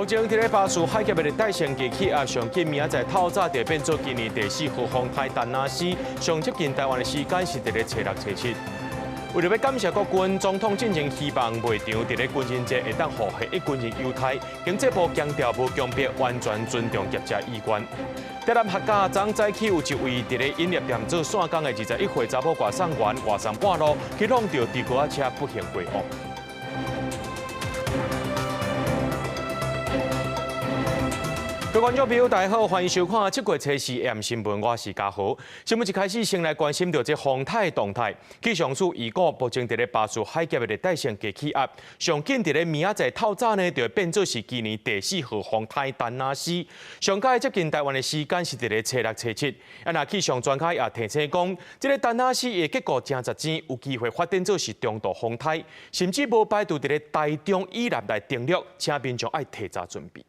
目前佇咧巴士海峽的熱帶性低氣壓，上緊明仔載透早就變做今年第四號風颱丹那斯，上接近台灣的時間是佇咧初六、初七。為著欲感謝國軍，總統進前希望賣場佇咧軍人節會當予現役軍人優待。經濟部強調無強迫，完全尊重業者意願。台南客家昨早起有一位佇咧飲料店做散工的21歲查某外送員，外送半路去挵著豬哥仔車，不幸過往。各位觀眾朋友，大家好，歡迎收看七月初四 AM 新聞，我是嘉豪。新聞一開始，先來關心著這風颱動態。氣象署預估，目前佇咧巴士海峽的熱帶性低氣壓，上緊佇咧明仔載透早呢，就會變做是今年第四號風颱丹那斯。上蓋接近台灣的時間是佇咧初六、初七。啊，若氣象專家也提醒講，這个丹那斯的結構誠實濟，有機會發展做是中度風颱，甚至無排除佇咧台中以南來登陸，請民眾愛提早準備。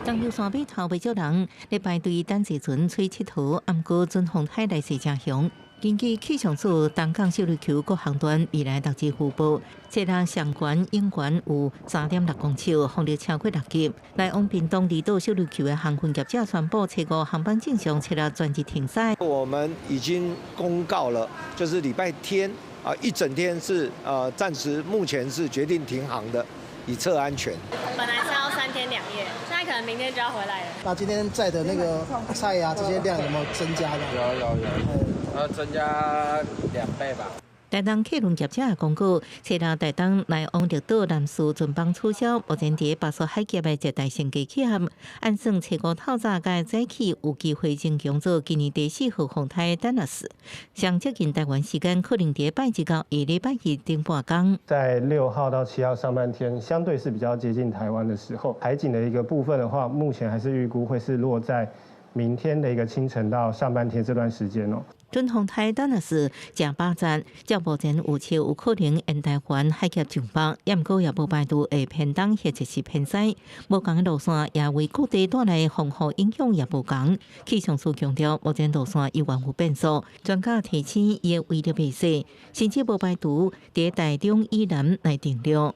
東油山碼頭袂少人咧排隊等坐船揣𨑨迌，毋過準風颱來勢誠強。根據氣象署東港小琉球各航段未來六日預報，初六上懸、永懸有3.6公尺，風力超過6級。來往屏東離島小琉球的航運業者宣布，初五航班正常，初六全日停駛。我們已經公告了，就是禮拜天啊，一整天是暫時目前是決定停航的。以策安全。本來是要3天2夜，現在可能明天就要回來了。那今天載的那個菜啊，這些量有沒有增加的？有有有，增加2倍吧。台東客運業者也公告，初六台東來往綠島南勢船班取消。目前佇巴士海峽的熱帶性低氣壓，按算初五透早共早起有機會增強做今年第四號風颱丹那斯。上接近台灣時間可能佇拜一到下禮拜二頂半工。在6號到7號上半天，相對是比較接近台灣的時候，海景的一個部分的話，目前還是預估會是落在明天的一個清晨到上半天這段時間哦。準風颱丹那斯誠飽站，照目前預測有可能沿台灣海峽上北，也毋過也無排除會偏東或者是偏西。無仝的路線也為各地帶來風雨影響也無仝。氣象署強調，目前路線猶原有變數，專家提醒伊的威力袂細，甚至無排除佇台中以南來登陸。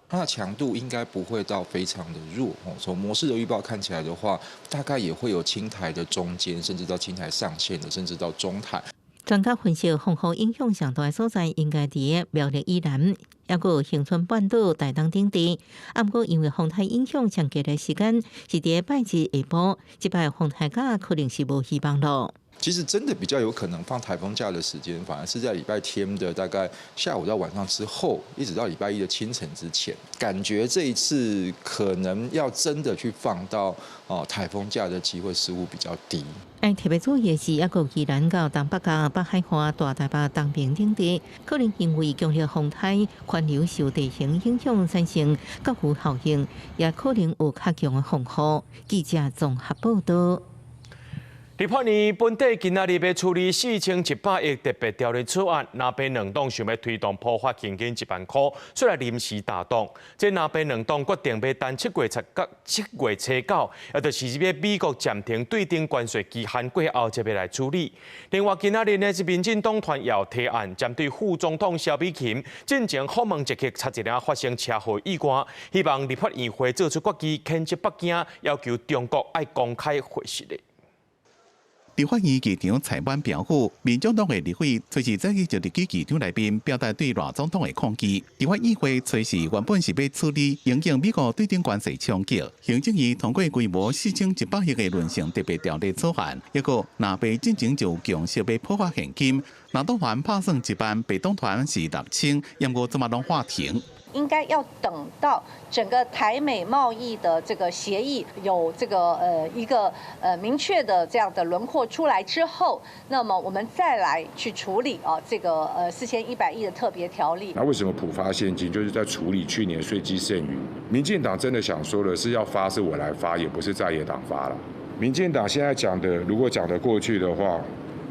它的強度應該不會到非常的弱哦。從模式的預報看起來的話，大概也會有輕台的中間，甚至到輕台上限的，甚至到中台。專家分析，風雨影響上大的所在應該佇苗栗以南，抑閣有恆春半島、台東等地。啊，毋過因為風颱影響上懸的時間是佇拜日下晡，這擺風颱假可能是無希望咯。其實真的比較有可能放颱風假的時間，反而是在禮拜天的大概下午到晚上之後，一直到禮拜一的清晨之前。感覺這一次可能要真的去放到颱風假的機會似乎比較低。愛特別注意的是，抑閣宜蘭到東北角、北海岸、大台北、東平等地，可能因為強烈風颱、環流受地形影響產生降雨效應，也可能有較強的風雨。記者綜合報道。立法院本底今仔日欲處理4100億特別條例草案，藍白兩黨想欲推動普發現金1萬箍，煞來臨時大擋。這藍白兩黨決定欲等7月初9，也就是這个美國暫停對頂關稅期限過後，才欲來處理。另外，今仔日呢是民進黨團也有提案，針對副總統蕭美琴進前訪問捷克，差一點發生車禍意外，希望立法院會做出決議，譴責北京，要求中國愛公開回實的。立法院議長蔡滿表示，民進黨的立委隨時早起就入去議場內面表達對賴總統的抗議。立法院會隨時原本是欲處理因應美國對頂關稅衝擊，行政院通過規模4100億的崙成特別條例草案，抑閣藍白進前就共識欲普發現金，藍黨團拍算1萬，白黨團是6000，毋過這馬攏喊停。應該要等到整個台美貿易的這個協議有這個一個明確的這樣的輪廓出來之後，那麼我們再來去處理啊這個4100億的特別條例。那為什麼普發現金？就是在處理去年稅基剩餘。民進黨真的想說的是要發是我來發，也不是在野黨發了。民進黨現在講的，如果講得過去的話，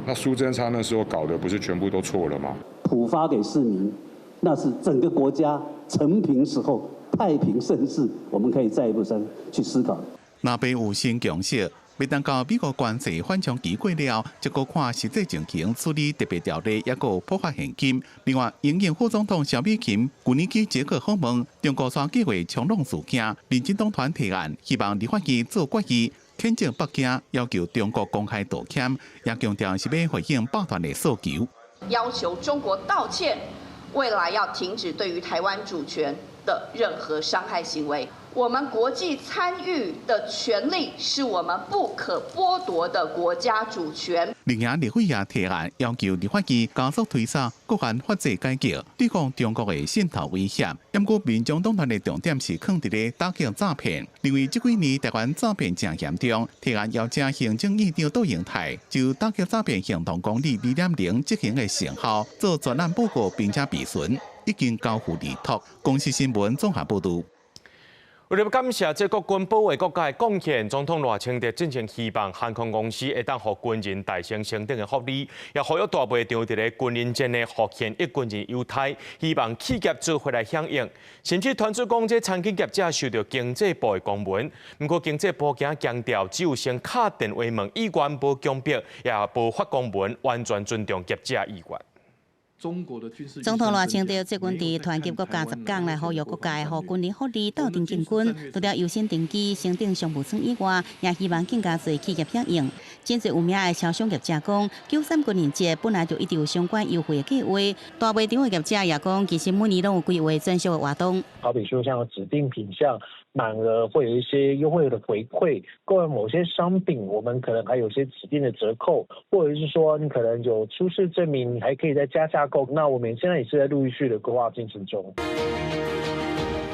那蘇貞昌那時候搞的不是全部都錯了嗎？普發給市民，那是整個國家承平時候，太平盛世，我們可以再一步深去思考。藍白有新共識，欲等到美國關稅緩衝期過了，才閣看實際情形處理特別條例，抑閣補發現金。另外，英國副總統蕭美琴舊年去捷克訪問，中國煞計劃衝浪事件，民進黨團提案，希望立法院做決議，譴責北京，要求中國公開道歉，也強調是欲回應百團的訴求，要求中國道歉，未來要停止對於台灣主權的任何傷害行為。我們國際參與的權利是我們不可剝奪的國家主權。另外，立委也提案要求立法院加速推動國安法制改革，對抗中國的滲透威脅。不過，民眾黨團的重點是囥佇咧打擊詐騙，認為這幾年台灣詐騙誠嚴重，提案邀請行政院長杜英台就打擊詐騙行動綱領2.0執行的成效做專案報告，並且備詢，已經交付立托。公視新聞綜合報導。為了感謝這國軍保衛國家的貢獻，總統賴清德進前希望航空公司會當予軍人待升升等的福利，也呼籲大賣場佇咧軍人節的予現役軍人優待，希望企業做伙來響應。甚至傳出講，這餐飲業者收著經濟部的公文，毋過經濟部今強調，只有先敲電話問意願，無強迫，也無發公文，完全尊重業者意願。總統賴清德最近佇團結國家十工來呼籲各界，予軍人福利鬥陣進軍，除了優先登機、升等商務艙以外，也希望更加濟企業響應。真濟有名的超商業者講，93軍人節本來就一直有相關優惠的計劃。大賣場的業者也講，其實每年攏有規劃專屬的活動。好比說像指定品項滿額會有一些優惠的回饋，購買某些商品，我們可能還有些指定的折扣，或者是說你可能有出示證明，你還可以再加價購。那我們現在也是在陸續的規劃進行中。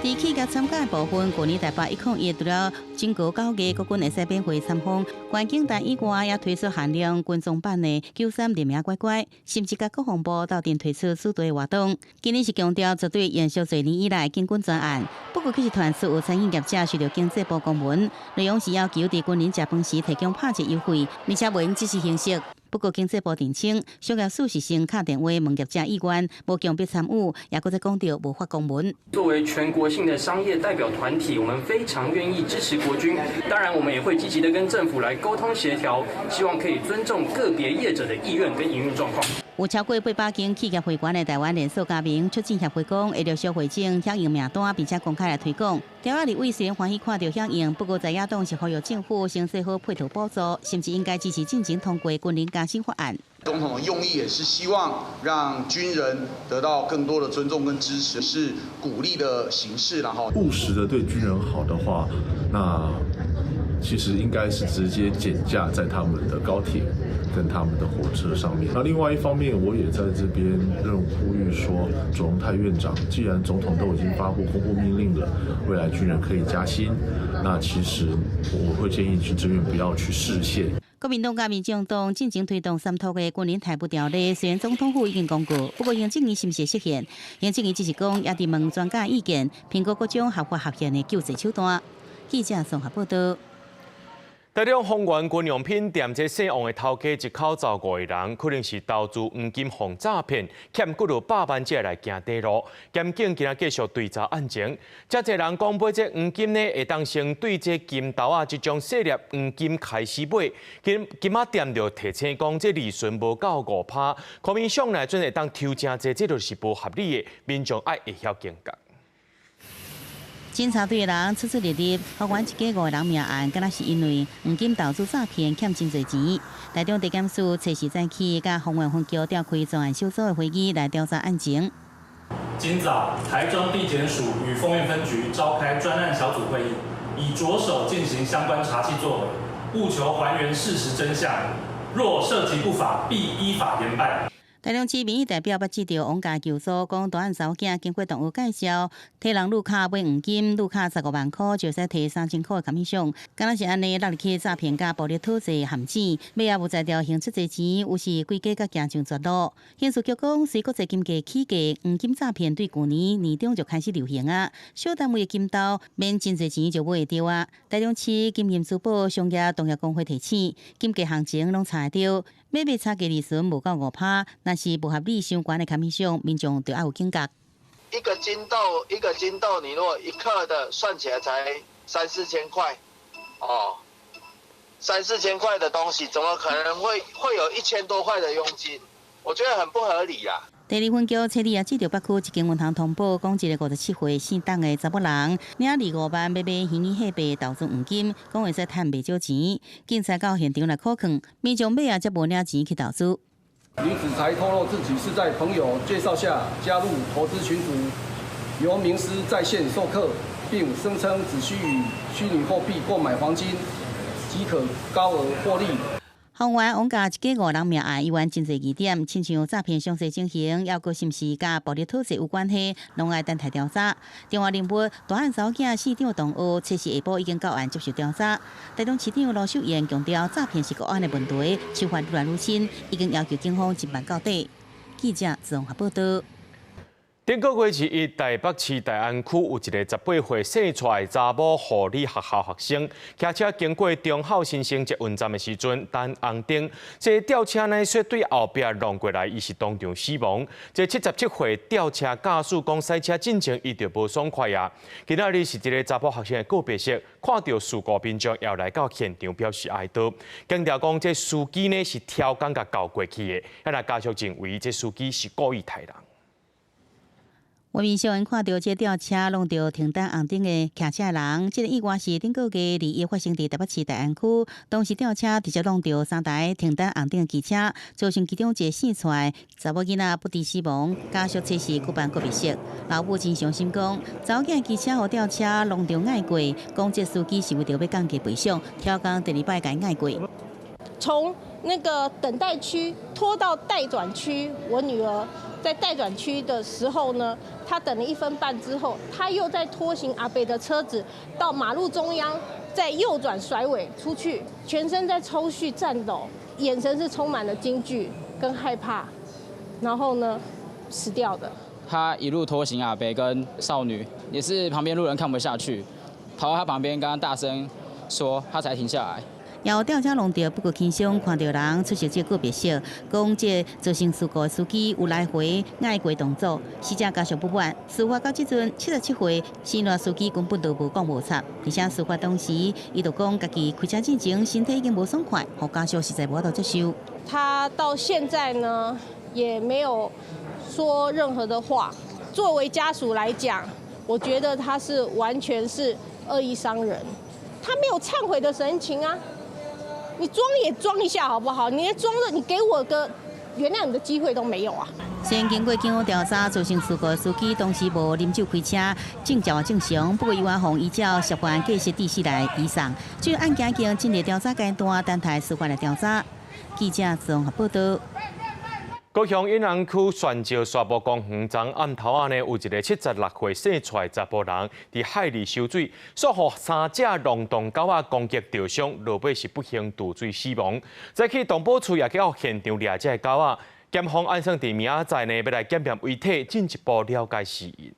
佇企業參加的部分，舊年台北101除了整個9月國軍會使免費參訪，觀景台以外，也推出限量軍裝版的93聯名乖乖，甚至佮國防部鬥陣推出組隊活動。今年是強調絕對延續濟年以來建軍專案，不過卻是傳出有餐飲業者收著經濟部公文，內容是要求佇軍人食飯時提供拍折優惠，而且袂用只是形式。不過經濟部澄清，商業署是先敲電話問業者意願，無強迫參與，也閣再講著無發公文。作為全國性的商業代表團體，我們非常願意支持國軍。當然，我們也會積極的跟政府來溝通協調，希望可以尊重個別業者的意願跟營運狀況。有超過800間企業會員的台灣連鎖加盟促進協會講，會陸續匯整響應名單，並且公開來推廣。條仔立委雖然歡喜看著響應，不過在野黨是呼籲政府先做好配套補助，甚至應該支持進前通過軍人加薪法案。總統的用意也是希望讓軍人得到更多的尊重跟支持，是鼓勵的形式，然後務實的對軍人好的話，那其實應該是直接減價在他們的高鐵跟他們的火車上面。那另外一方面，我也在這邊認呼籲說，卓榮泰院長，既然總統都已經發布公布命令了，未來軍人可以加薪，那其實我會建議行政院不要去釋憲。國民黨佮民進黨進前推動三讀的軍人待遇條例，雖然總統府已經公告，不過行政院是毋是會實現？行政院只是講，也佇問專家意見，評估各種合法合憲的救濟手段。記者綜合報道。台中豐原軍用品店這姓王的頭家一口走五個人，可能是投資黃金予詐騙，欠幾落百萬才來行短路。檢警今仔繼續追查案情。遮濟人講買這黃金呢，會當先對這金豆仔這種細粒黃金開始買。今金仔店就提醒講，這利潤無夠5%，可能上來準會當抽誠濟，這就是無合理的，民眾愛會曉警覺。偵查隊的人出出入入，發現一家五个人命案，敢若是因為黃金投資詐騙欠真濟錢。台中地檢署初時早起，佮豐原分局召開專案小組的會議來調查案情。今早，台中地檢署與豐原分局召開專案小組會議，已着手進行相關查緝作為，務求還原事實真相。若涉及不法，必依法嚴辦。台中市民意代表捌接著王家求助，講大漢查某囝經過同學介紹，替人入卡買黃金，入卡15萬箍就使提3000箍的 commission，敢若是按呢落入去詐騙佮暴力討債陷阱，尾仔無才調還出濟錢，有時規家閣行上絕路。刑事局講，隨國際金價起價，黃金詐騙對舊年年中就開始流行啊。小單位的金豆免真濟錢就買會著啊。台中市金銀珠寶商業同業公會提醒，金價行情攏查會著。買賣差價利潤無夠5%，若是無合理傷懸的 commission，民眾就愛有警覺。一個金豆，一個金豆，你如果一克的算起來才三四千塊，哦，三四千塊的東西，怎麼可能會有1000多塊的佣金？我覺得很不合理啦。第二分局車里也接到北區一間銀行通報，講一個57歲姓董的查某人，領25萬欲買虛擬貨幣投資黃金，講會使趁袂少錢。警察到現場來扣囥，民眾尾仔才無領錢去投資。女子才透露自己是在朋友介紹下加入投資群組，由名師在線授課，並聲稱只需以虛擬貨幣購買黃金即可高額獲利。方員王家一家五人命案，猶原真濟疑點，親像詐騙詳細情形，猶閣是毋是佮暴力討債有關係，攏愛等待調查。另外，人物大漢查某囝市長同學，測試下晡已經到案接受調查。台中市長盧秀燕強調，詐騙是國安的問題，手法愈來愈新，已經要求警方偵辦到底。記者綜合報道。頂個月初一，台北市大安區有一個18歲姓蔡的查某護理學校學生，騎車經過忠孝新生捷運站的時陣，等紅燈，這個吊車呢，說對後壁撞過來，伊是當場死亡。這77歲吊車駕駛講駛車進前，伊就無爽快啊。今仔日是這个查某學生的告別式，看著事故民眾也來到現場表示哀悼，強調講這司機呢是超工共轎過去的，啊若家屬認為這司機是故意刣人。畫面上看著這吊車挵著停等紅燈的騎車人，這个意外是頂個月21發生佇台北市大安區。當時吊車直接挵著三台停等紅燈的機車，造成其中一個姓蔡查某囡仔不治死亡。家屬這時舉辦告別式，老母真傷心講，查某囝機車予吊車挵著礙過，講這司機是為著欲降低賠償，超工第二擺共伊礙過。從那個等待區拖到待轉區，我女兒在待轉區的時候呢，她等了1分半之後，她又在拖行阿伯的車子到馬路中央，再右轉甩尾出去，全身在抽搐顫抖，眼神是充滿了驚懼跟害怕，然後呢，死掉的。他一路拖行阿伯跟少女，也是旁邊路人看不下去，跑到他旁邊，跟他大聲說，他才停下來。也有吊車挵著，不過輕傷，看著人出席這個告別式，講這造成事故的司機有來回礙過動作，死者家屬不滿。事發到這陣，77歲，姓賴司機根本都無講無插，而且事發當時，伊就講家己開車進前身體已經無爽快，予家屬實在無法度接受。他到現在呢，也沒有說任何的話。作為家屬來講，我覺得他是完全是惡意傷人，他沒有懺悔的神情啊。你裝也裝一下好不好？你連裝了，你給我個原諒你的機會都沒有啊！雖然經過警方調查，造成事故的司機當時無啉酒開車，證照也正常。不過，伊話予依照涉犯過失致死來移送。這個案件已經進入調查階段，等待司法來調查。記者綜合報道。高雄永安區懸石沙埔公園昨暗頭仔呢，有一個76歲姓蔡查埔人佇海裡泅水，煞予三隻龍洞狗仔攻擊著傷，落尾是不幸墜水死亡。早起動保處也去到現場掠這个狗仔，檢方按算佇明仔載呢，欲來檢驗遺體，進一步了解死因。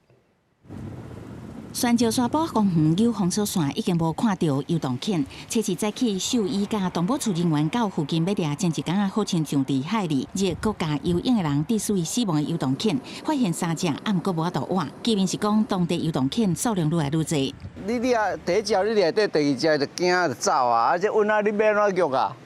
懸石沙埔公園有封鎖線已經無看著遊蕩犬，這是早起獸醫佮動保處人員到附近欲掠前一工仔好親像佇海裡熱閣共游泳的人致死死亡的遊蕩犬，發現三隻，啊毋過無法度活。居民是講當地遊蕩犬數量愈來愈濟。你掠第一隻你掠底，第二隻就驚就走啊！啊，這瘟仔你欲按怎虐啊？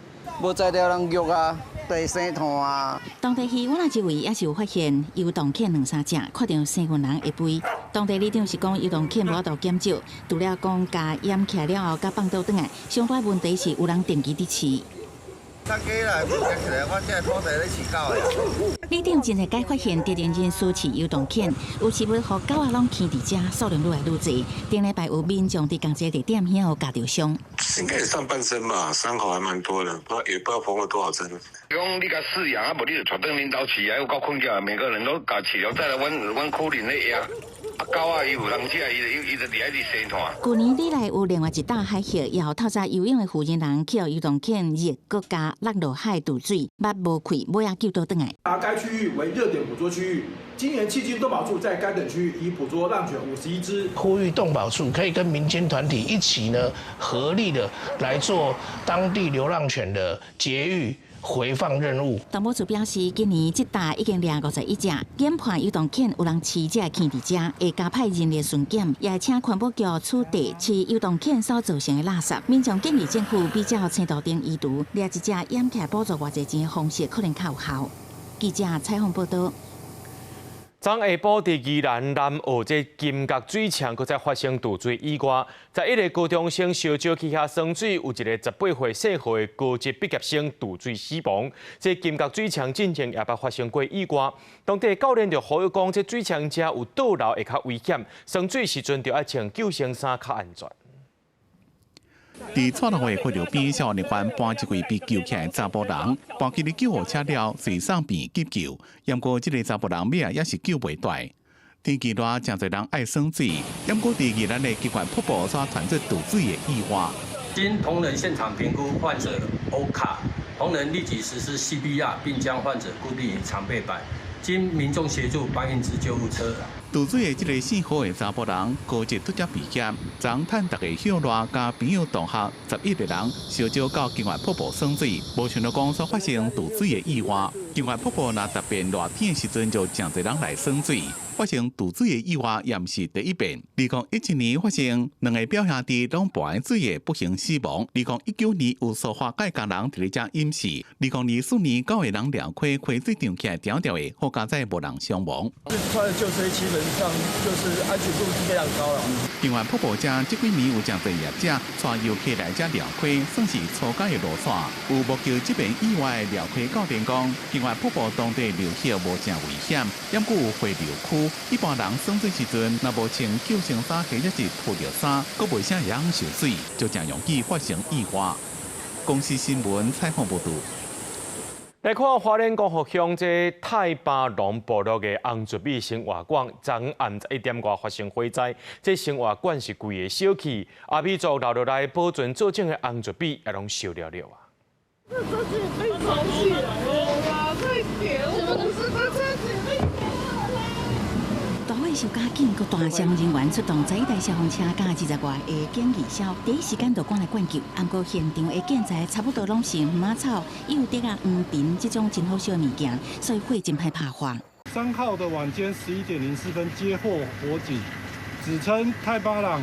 無材料人虐啊！地生炭啊！當地魚灣仔周圍也是有發現遊蕩犬兩三隻，看著生份人會飛。當地里長是講遊蕩犬無法度減少，除了講共掩起來了後，佮放倒轉來，上大問題是有人定期佇飼。較假啦，無夾起來，我這土地咧飼狗的。里長真濟擺發現特定人士飼遊蕩犬，有飼物予狗仔攏劎佇遮，數量愈來愈濟。頂禮拜有民眾佇仝一個地點遐予咬著傷。應該是上半身吧，傷口還蠻多的，不知道也不知道縫了多少針。講你共飼養啊，無你就帶轉恁兜飼啊，有夠困擾，每個人都共飼了，再來阮區裡咧養。啊，狗仔伊有人食，伊就佇遐佇生炭。舊年以來有另外一搭海峽，也予透早游泳的婦人人去予遊蕩犬熱閣共落落海墜水，捌無氣，尾仔救倒轉來。該區域為熱點捕捉區域，今年迄今動保處在該等區域已捕捉浪犬51隻。呼籲動保處可以跟民間團體一起呢，合力的來做當地流浪犬的絕育。回放任務。動保處表示，今年這搭已經掠51隻，研判遊動犬有人飼這犬佇遮，會加派人力巡檢，也會請環保局取締飼遊動犬所造成的垃圾。民眾建議政府比照青島頂移除，掠一隻掩起來補助偌濟錢的方式，可能較有效。記者採訪報導。昨下晡佇宜蘭南澳這金角水廠，閣再發生墮水意外。11個高中生相招去遐耍水，有一個18歲姓何的高職畢業生墮水死亡。這金角水廠進前也捌發生過意外。當地教練就呼籲講，這水廠遮有倒流會較危險，耍水時陣著愛穿救生衫較安全。佇蔡老的溪流邊，消防人員搬一位被救起來的查埔人，搬進去救護車了，隨送病院急救。毋過這个查埔人尾仔也是救袂斷。天氣熱，誠濟人愛耍水，毋過佇宜蘭的金源瀑布煞傳出墮水的意外。經同仁現場評估，患者 O 卡，同仁立即實施 CPR，並將患者固定於長背板。經民眾協助搬運至救護車。墮水的這个姓何的查埔人，高職拄才畢業，昨趁大家歇熱，佮朋友同學11個人相招到金源瀑布耍水，無想到講煞發生墮水的意外。金源瀑布若特別熱天的時陣，就誠濟人來耍水。發生墮水的意外也毋是第一遍。2017年發生兩个表兄弟攏跋佇水的不幸死亡。2019年有蘇花改工人佇咧遮飲食。2024年九個人掠溪溪水漲起來條條的，好佳哉無人傷亡。穿的救生衣基本上就是安全度是非常高了。另外，瀑布遮這幾年有誠濟業者帶遊客來遮掠溪，算是初階的路線。有目擊這邊意外的掠溪教練講，另外瀑布當地流去無誠危險，毋過有回流區，一般人耍水時陣，若無穿救生衫或者是脫著衫，閣袂啥會曉泅水，就誠容易發生意外。公視新聞採訪報導。來看花蓮光復鄉這太巴塱部落的紅竹米生活館，昨暗11點外發生火災，這生活館是規个燒去，阿美族留落來保存做種的紅竹米也攏燒了了啊！這車子被燒起來了，快點！我是這車子被大火燒較緊，閣大消防人員出動11台消防車佮20外個警義消，第一時間就趕來灌救。毋過現場的建材差不多攏是馬草、幼竹仔、黃藤這種真好燒的物件，所以火真歹拍化。3號的晚間11點04分接獲火警，指稱太巴塱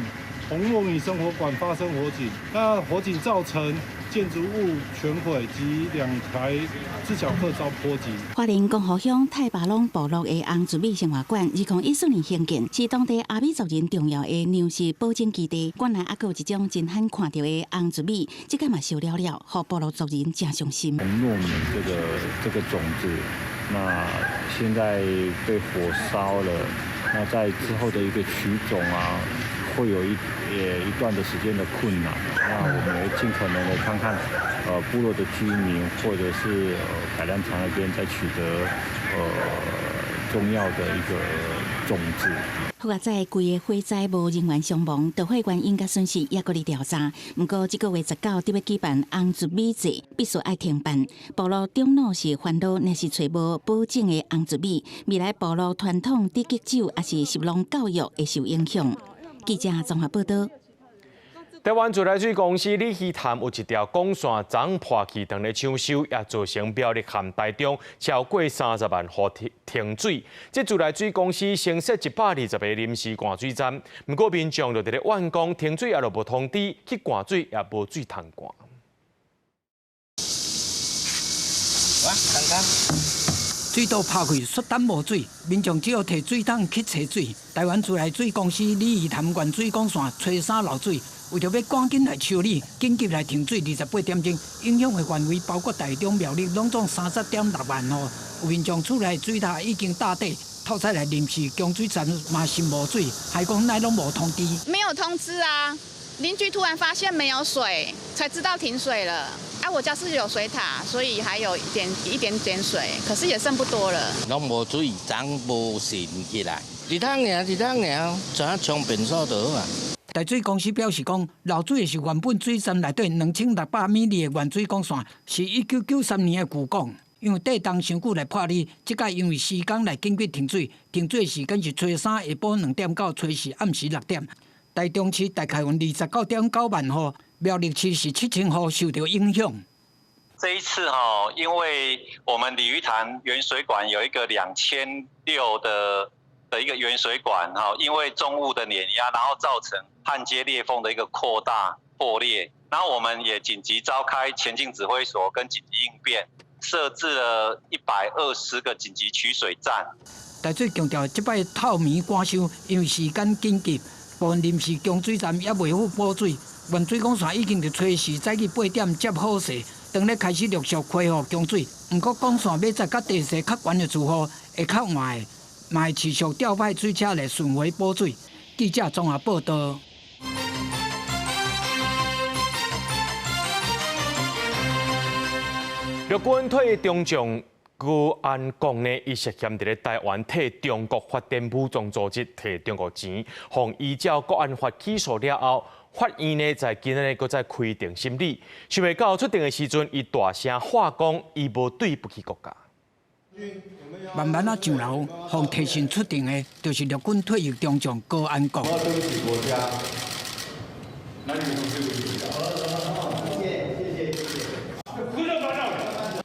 紅糯米生活館發生火警，那火警造成建築物全毀及2台自小客遭波及。花蓮光復鄉太巴塱部落的紅竹米生活館，2014年興建，是當地阿美族人重要的糧食保種基地。館內猶閣有一種真罕看著的紅竹米，這擺嘛燒了了，予部落族人誠傷心。紅糯米這個種子，那現在被火燒了，那在之後的一個取種啊，會有一段的時間的困難。那我們會盡可能的看看，部落的居民或者是改良場那邊再取得重要的一個種子。好佳哉規个火災無人員傷亡，著火原因佮損失猶閣咧調查。毋過這個月19得欲舉辦紅竹米節，必須愛停辦。部落長老是煩惱，若是揣無保種的紅竹米，未來部落傳統竹菊酒抑是食農教育會受影響。記者綜合報導。台灣自來水公司鯉魚潭有一條管線昨破去，當咧搶修，也造成苗栗和台中超過30萬戶停水。這自來水公司新設120個臨時灌水站，毋過民眾就佇咧怨講停水也都無通知，去灌水也無水通灌。哇，剛剛。水道拍開，煞等無水，民眾只好提水桶去揣水。台灣自來水公司鯉魚潭原水管線初三漏水，為著欲趕緊來修理，緊急來停水28點鐘，影響的範圍包括台中、苗栗，攏總30.6萬戶。有民眾厝內水塔已經大底，透早來臨時供水站嘛是無水，還講哪攏無通知。沒有通知啊！鄰居突然發現沒有水，才知道停水了。啊，我家是有水塔，所以還有一點一點點水，可是也剩不多了。攏無水，昨無神起來，一桶爾，一桶爾，怎啊沖便所就好啊。台水公司表示講，漏水的是原本水站內底2600米的原水管線，是1993年的舊管。因為地動傷久來破裂，這擺因為時間來緊急停水，停水時間是初三下晡2點到初四暗時6點。台中市大概有29.9萬戶，苗栗市是7000戶受著影響。這一次哈，因為我們鯉魚潭原水管有一個2600的一個原水管哈，因為重物的碾壓，然後造成焊接裂縫的一個擴大破裂，然後我們也緊急召開前進指揮所跟緊急應變，設置了120個緊急取水站。台水強調，這擺透明趕修，因為時間緊急，部分臨時供水站也未赴補水，原水管線已經佇初時早起8點接好勢。當咧開始陸續恢復供水，毋過管線欲載較地勢較懸的住戶會較晚的，嘛會持續調派水車來巡迴補水。記者綜合報道。陸軍退役中將高安國呢，伊涉嫌佇咧台灣替中國發展武裝組織提中國錢，予依照國安法起訴了後。法院呢，在今日閣再開庭審理，想袂到出庭的時陣，伊大聲話講，伊無對不起國家。慢慢仔上樓，予提訊出庭的，就是陸軍退役中將高安國。我對不起國家，那你們對不起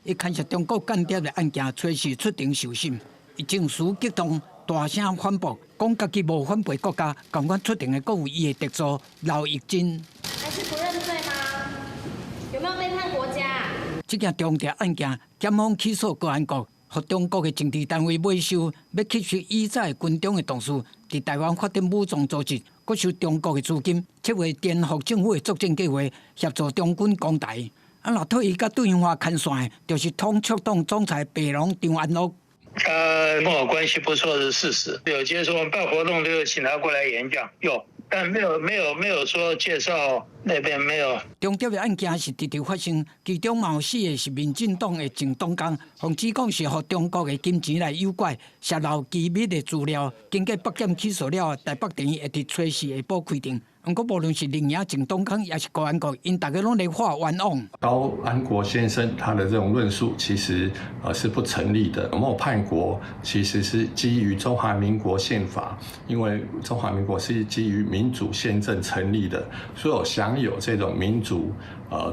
伊牽涉中國間諜的案件，隨時出庭受審，伊情緒激動。大聲反駁，講家己無反背國家，仝款出庭的閣有伊的特助劉玉珍。還是不認罪嗎？有沒有背叛國家？這件重大案件，檢方起訴高安國，予中國的政治單位買收，欲吸收以早軍中的同事，佇台灣發展武裝組織，閣收中國的資金，策劃顛覆政府的作戰計劃，協助中軍攻台。啊，若退役佮對話牽線的，就是統促黨總裁白龍張安樂。他跟我關係不錯是事實，有接觸，我們辦活動都有請他過來演講，有，但沒有說介紹那邊沒有。中諜的案件是直直發生，其中嘛有四個是民進黨的前黨工，予指講是予中國的金錢來誘拐，洩露機密的資料。經過北檢起訴了後，台北地院會佇初四下晡開庭。毋過，無論是林營前黨工，抑是高安國，𪜶逐家攏咧喊冤枉。高安國先生他的這種論述其實是不成立的。沒有叛國其實是基於中華民國憲法，因為中華民國是基於民主憲政成立的，所有享有這種民主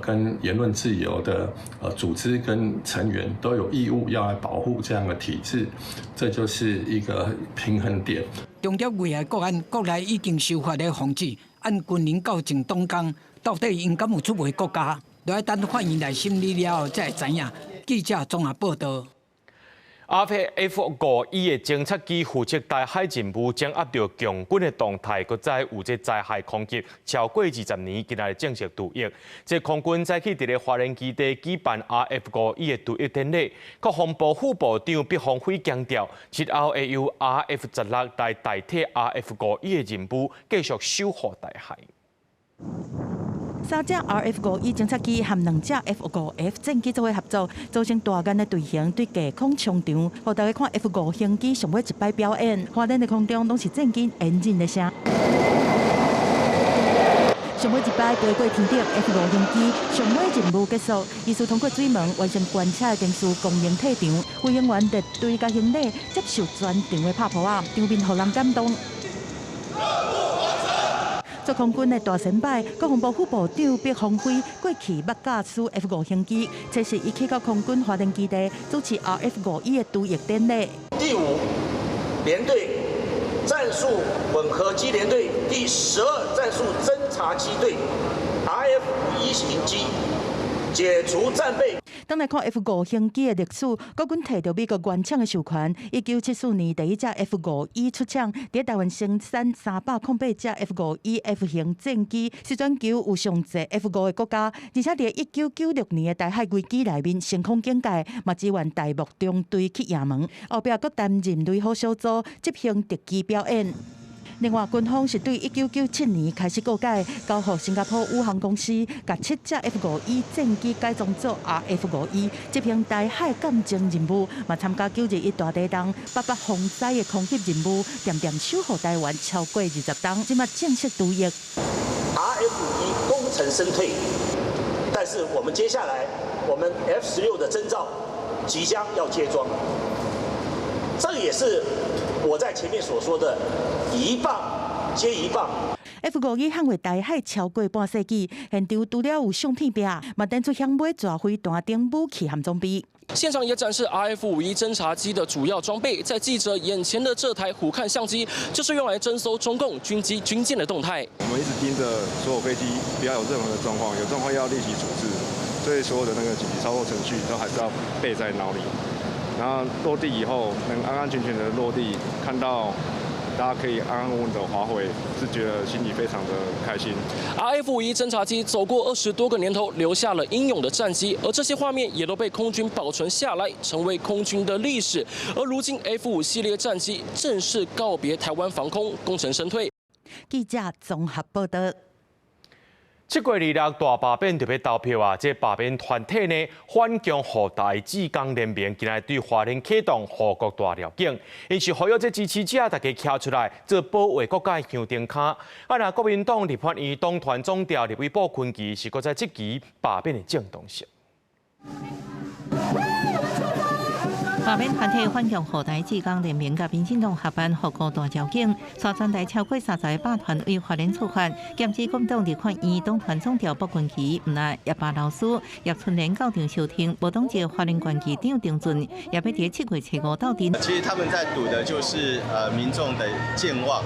跟言論自由的組織跟成員都有義務要來保護這樣的體制，這就是一個平衡點。中諜危害國安，國內已經修法咧防止。按軍人到前黨工，到底𪜶敢有出賣國家？著愛等法院來審理了後才會知影。記者綜合報道。 F-5E 的偵察機負責台海任務，掌握著共軍的動態，閣再有這災害空襲超過20年，今仔日正式除役。這空軍早起佇咧花蓮基地舉辦 RF-5E 的除役典禮，國防部副部長畢鴻輝強調，日後會由 RF-16來代替 RF-5E 的任務，繼續守護台海。三隻 RF-5E 偵察機和兩隻 F-5F 戰機做伙合作，組成大雁的隊形，對低空衝場，予大家看 F-5型機上尾一擺表演。花蓮的空中攏是戰機引擎的聲。上尾一擺飛過天頂，F-5型機上尾任務結束，伊須通過水門完成關車的程序，光榮退場。飛行員列隊共行禮，接受全場的拍噗仔，場面予人感動。做空軍的大先輩，國防部副部長畢鴻輝過去捌駕駛 F-5型機，這是伊去到空軍花蓮基地主持 RF-5E 的除役典禮。第五聯隊戰術混合機聯隊第12戰術偵察機隊 RF-5E 型機解除戰備。當來看 F-5型機的歷史，國軍提著美國原廠的授權，1974年第一隻 F-5E 出廠，佇台灣生產308隻 F-5EF 型戰機，是全球有上濟 F-5的國家。而且佇1996年的台海危機內面，升空警戒，嘛支援台陸中隊去也門，後壁閣擔任雷虎小組執行敵機表演。另外，軍方是對1997年開始告解，交予新加坡宇航公司，共七隻 F-5E 戰機改裝做 RF-5E，執行台海鑑證任務，嘛參加9·21大地震、八八風災的空襲任務，恬恬守護台灣超過20冬，這馬正式除役。 RF-5E 功成身退，但是我們接下來，我們 F-16的徵召即將要接裝，這也是我在前面所說的。一棒接一棒。 F-5E捍衛台海超過半世紀，現場除了有相片壁，嘛展出響尾蛇飛彈等武器和裝備。現場也展示 RF-51偵察機的主要裝備，在記者眼前的這台虎看相機，就是用來偵搜中共軍機軍艦的動態。我們一直盯着所有飛機，不要有任何的狀況，有狀況要立即處置，所以所有的那個緊急操作程序都還是要背在腦裡。然後落地以後，能安安全全的落地，看到大家可以安安穩穩的滑回，是覺得心裡非常的開心。 RF-51偵察機走過20多個年頭，留下了英勇的戰績，而這些畫面也都被空軍保存下來，成為空軍的歷史。而如今 F-5系列戰機正式告別台灣防空，功成身退。記者綜合報道。7月26大罷免就欲投票啊！這罷免團體呢，反共護台志工聯盟，今日對花蓮啟動護國大繞境，𪜶是呼籲這支持者大家徛出來做保衛國家的香燈跤。啊，若國民黨立法院黨團總召立委傅崐萁是閣再質疑罷免的正當性。罷免團體反共護台志工聯盟佮民進黨合辦護國大繞境，帶全台超過30個百團對花蓮出發，劍指國民黨立法院黨團總召傅崐萁，毋但葉巴老師葉春蓮到場收聽，無黨籍花蓮縣議長張俊，也欲佇7月初5鬥陣。其實他們在賭的就是民眾的健忘，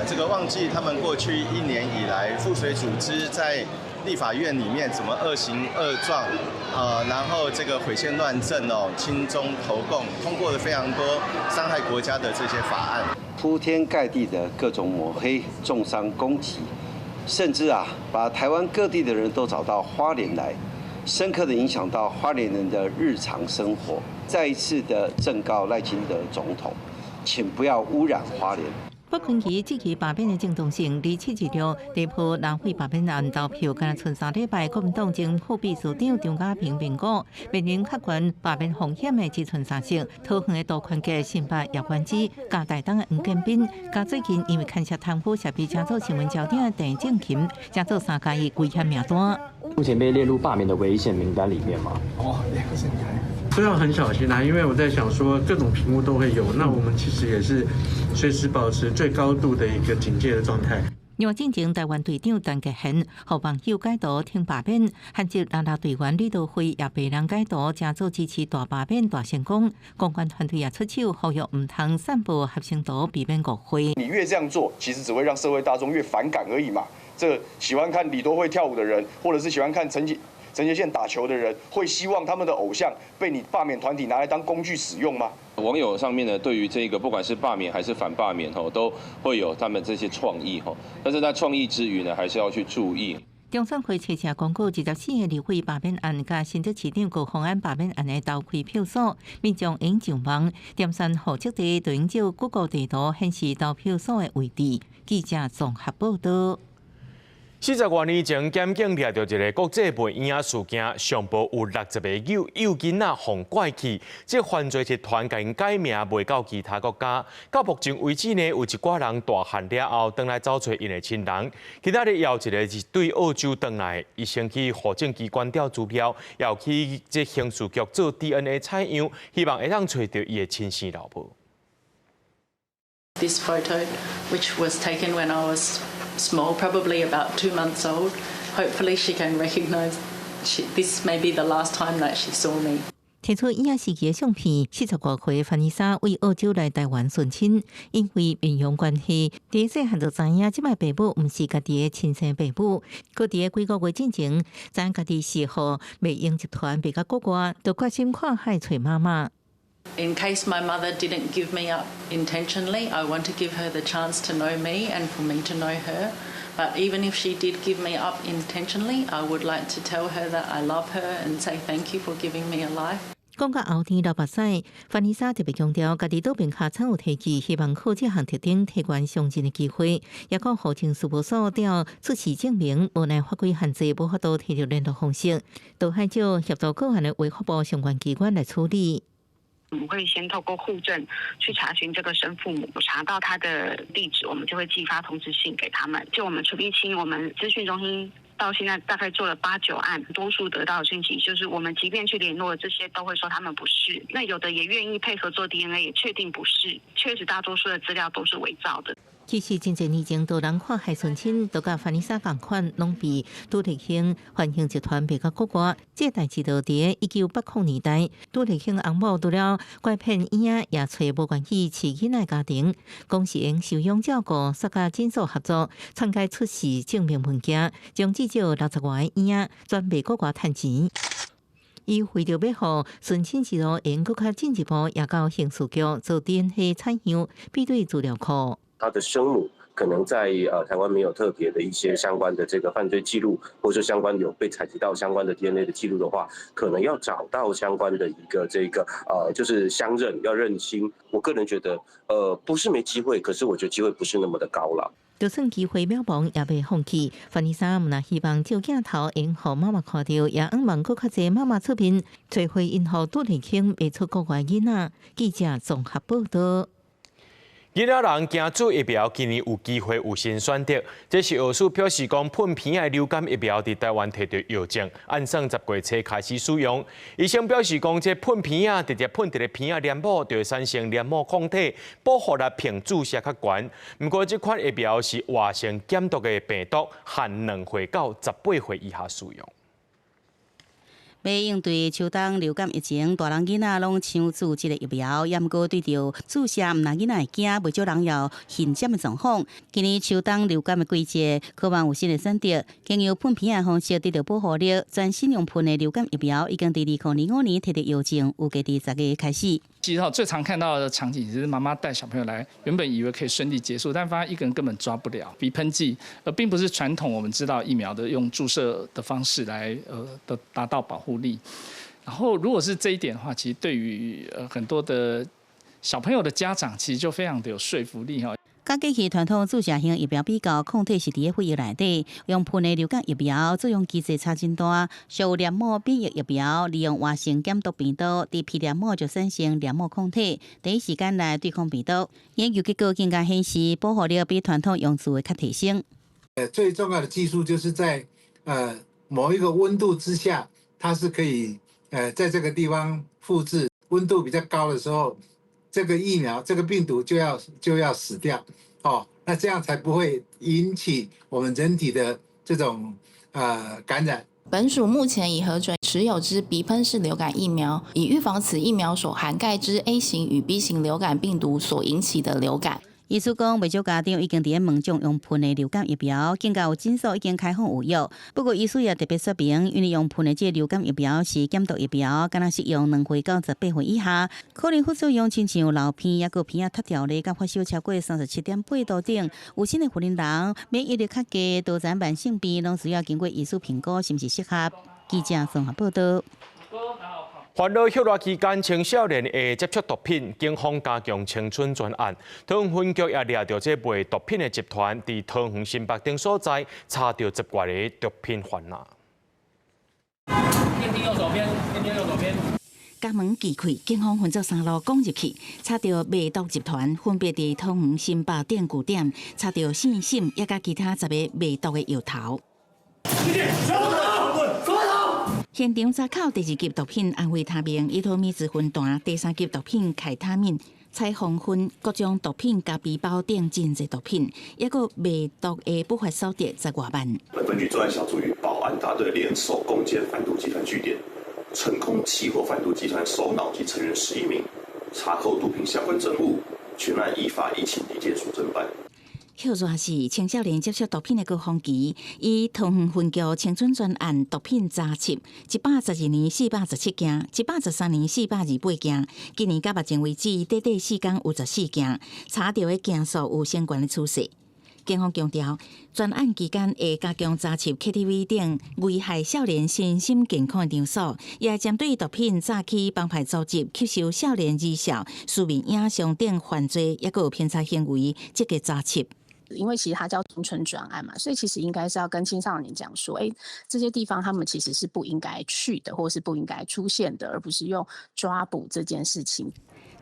這個忘記他們過去一年以來復水組織在立法院裡面怎麼惡行惡狀，然後這個毀憲亂政哦，親中投共，通過了非常多傷害國家的這些法案，鋪天蓋地的各種抹黑、中傷攻擊，甚至啊，把台灣各地的人都找到花蓮來，深刻的影響到花蓮人的日常生活。再一次的正告賴清德總統，請不要污染花蓮。傅崐萁質疑罷免的正當性，佇7月6地鋪南非罷免案投票，敢若賰3禮拜，國民黨前副秘書長張家平評估，面臨較懸罷免風險的只賰三席，桃園的杜寬傑、新北葉元之、嘉台東的黃建斌，佮最近因為牽涉貪腐涉被成做新聞焦點的鄭正琴，成做三加一危險名單。目前被列入罷免的危險名單裡面嗎？哦，兩個是都要很小心啊，因為我在想說各種評估都會有，那我們其實也是隨時保持最高度的一個警戒的狀態。另外，進前台灣隊長陳傑憲，予網友解讀挺罷免，韓籍啦啦隊員李多慧也被人解讀，成做支持大罷免大成功。公關團隊也出手呼籲毋通散布合成圖，避免誤會。你越這樣做，其實只會讓社會大眾越反感而已嘛。這喜歡看李多慧跳舞的人，或者是喜歡看陳傑憲打球的人，會希望他們的偶像被你罷免團體拿來當工具使用嗎？網友上面呢，對於這個不管是罷免還是反罷免，吼，都會有他們這些創意，吼。但是在創意之餘呢，還是要去注意。中選會初時公告24個立委罷免案，佮新竹市長高虹安罷免案的投開票所，民眾用上網點選戶籍地，就用照 Google 地圖顯示投票所的位置。記者綜合報道。40外年前，檢警掠著一个國際賣嬰仔事件，上報有60個幼幼囡仔予拐去，這犯罪集團共𪜶改名賣到其他國家。到目前為止呢，有一寡人大漢了後，轉來走揣𪜶的親人。今仔日有一个是對澳洲轉來，伊先去戶政機關調資料，又去這刑事局做 DNA 採樣，希望會當揣著伊的親生老母。 This photo, which was taken when I was small, probably about 2 months old. Hopefully, she can recognize this may be the last time that she saw me. 提出嬰仔時期的相片，40外歲凡妮莎為澳洲來台灣尋親，因為認養關係，佇細漢就知影這擺爸母毋是家己的親生爸母。閣佇幾個月進前，知影家己是予賣嬰集團賣到國外，就決心跨海揣媽媽。 In case my mother didn't give me up intentionally, I want to give her the chance to know me and for me to know her. But even if she did give me up intentionally, I would like to tell her that I love her and say thank you for giving me a life. 講到後天流目屎，凡妮莎特別強調，家己倒邊尻川有提起，希望靠這項特徵提懸相認的機會。也講戶政事務所調出示證明，無奈法規限制，無法度提著聯絡方式，都還照協助個案的衛福部相關機關來處理。我們會先透過戶政去查詢這個生父母，查到他的地址，我們就會寄發通知信給他們。就我們處理清，我們資訊中心到現在大概做了八九案，多數得到的訊息就是，我們即便去聯絡這些，都會說他們不是。那有的也願意配合做 DNA，也確定不是。確實大多數的資料都是偽造的。其實真濟年前，多人看害順親，都佮凡妮莎仝款，攏被杜麗興環興集團賣到國外。這個代誌就佇1980年代，杜麗興翁某除了拐騙嬰仔，也揣無願意飼囡仔家庭，講是用收養照顧，煞佮診所合作，篡改出世證明文件，將至少60外个嬰仔轉賣國外趁錢。伊為著欲予順親之路會閣較進一步，也到刑事局做 DNA 採樣比對資料庫。他的生母可能在台灣沒有特別的一些相關的這個犯罪記錄，或者相關有被採集到相關的 DNA 的記錄的話，可能要找到相關的一個這個就是相認要認親。我個人覺得，不是沒機會，可是我覺得機會不是那麼的高了。就算機會渺茫，也袂放棄。凡妮莎毋但希望照鏡頭會予媽媽看著，也向望閣較濟媽媽出面，揣回𪜶予杜麗興賣出國外囡仔。記者綜合報導。囡仔人驚注疫苗，今年有機會有新選擇。這是藥署表示講，噴鼻仔的流感疫苗佇台灣提著藥證，按算10月初開始使用。醫生表示講，這噴鼻仔直接噴佇咧鼻仔黏膜，就會產生黏膜抗體，保護力憑注射較懸。毋過，這款疫苗是活性減毒的病毒，限2歲到18歲以下使用。欲應對秋冬流感疫情，大人囡仔攏搶注這个疫苗，也毋過對著注射，毋但囡仔會驚，袂少人有混接的狀況。今年秋冬流感的季節，可望有新的選擇，經由噴鼻仔方式得到保護力，全新用噴的流感疫苗已經佇2025年提著藥證，預計佇10月開始。其實最常看到的場景是媽媽帶小朋友來，原本以為可以順利結束，但發現一個人根本抓不了。鼻噴劑，而並不是傳統我們知道疫苗的用注射的方式來，的達到保護力。然後如果是這一點的話，其實對於很多的小朋友的家長，其實就非常的有說服力哈。佮過去傳統注射型疫苗比較，抗體是佇咧血液內底，用噴的流感疫苗作用機制差真大。屬黏膜免疫疫苗，利用活性減毒病毒，佇鼻黏膜就產生黏膜抗體，第一時間來對抗病毒。研究結果更加顯示，保護力比傳統用注的較提升。最重要的技術就是在某一個溫度之下，它是可以在這個地方複製。溫度比較高的時候，這個疫苗這個病毒就要死掉哦，那這樣才不會引起我們人體的這種感染。本署目前已核准持有之鼻噴式流感疫苗，以預防此疫苗所涵蓋之 A 型與 B 型流感病毒所引起的流感。醫師講，袂少家長已經佇咧門診用噴的流感疫苗，更加有診所已經開放預約。不過，醫師也特別說明，因為用噴的這个流感疫苗是減毒疫苗，敢若適用2歲到18歲以下，可能副作用親像流鼻，抑閣鼻仔脫掉咧，佮發燒超過37.8度等。有新的婦人人免疫力較低，多層慢性病，攏需要經過醫師評估是毋是適合。記者綜合報導。煩惱歇熱期間，青少年會接觸毒品，警方加強青春專案。桃園分局也掠著這賣毒品的集團，佇桃園新北等所在查著10外个毒品販仔。電梯右手邊，電梯右手邊。家門機開，警方分做三路攻入去，查著賣毒集團，分別佇桃園新北等據點，查著姓沈，抑佮其他10個賣毒的藥頭。現場查扣第二級毒品安非他命、依托咪酯分彈，第三級毒品開他命、彩虹粉、各種毒品加皮包等真濟毒品，抑閣賣毒的不法所得10外萬。本分局專案小組與保安大隊聯手攻堅販毒集團據點，成功緝獲販毒集團首腦及成員11名，查扣毒品相關證物，全案依法移請地檢署偵辦。歇熱是青少年接觸毒品的高峰期，以桃園分局青春專案毒品查緝，112年417件，113年428件，今年到目前為止，短短4工有14件，查著的件數有升懸的趨勢。警方強調，專案期間會加強查緝 KTV 等危害少年身心健康的場所，也會針對毒品詐欺幫派組織吸收少年兒少、書面影像等犯罪，抑閣有偏差行為，積極查緝。因為其實它叫青春專案嘛，所以其實應該是要跟青少年講說，欸，這些地方他們其實是不應該去的，或是不應該出現的，而不是用抓捕這件事情。